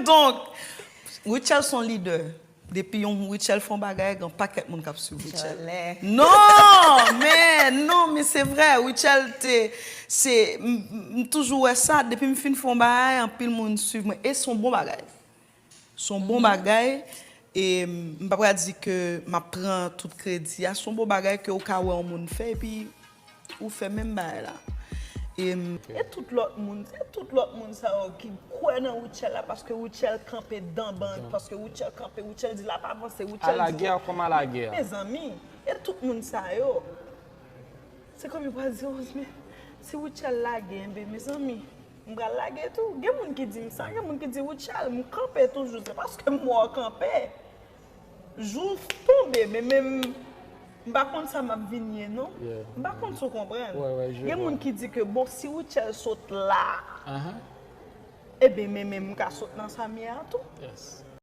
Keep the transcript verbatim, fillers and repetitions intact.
Donk, Rutshelle se yon lidè. Depi yon Rutshelle fè yon bagay, gen yon pakèt moun k ap swiv Rutshelle. Non, men, non, men se vrè. Rutshelle te, se, m, m toujou wè sa. Depi m fin fè yon bagay, anpil moun swiv mwen. E se yon bon bagay. Se yon bon bagay. E m pa pral di ke m ap pran tout kredi a. Se yon bon bagay ke ou ka wè yon moun fè, epi ou fè menm bagay la. E, e tout lòt moun, e tout lòt moun sa yo ki kwè nan Rutshelle la, paske Rutshelle kanpe dan bank, paske Rutshelle kanpe, Rutshelle di l ap avanse, Rutshelle di... Alagè kòm alagè. Mezanmi, e tout moun sa yo, se kòm yo pral di, Rosemary, si Rutshelle lage, enben, mezanmi, m pral lage tou. Gen moun ki di m sa, gen moun ki di, Rutshelle, m kanpe toujou, se paske m wè w kanpe. Jou tonbe, men menm, m pa konn sa m ap vin ye non. M pa konn si w konprann. Gen moun ki di ke, bon, si Rutshelle sot la, ebyen, men menm m ka sot nan sa m ye a tou.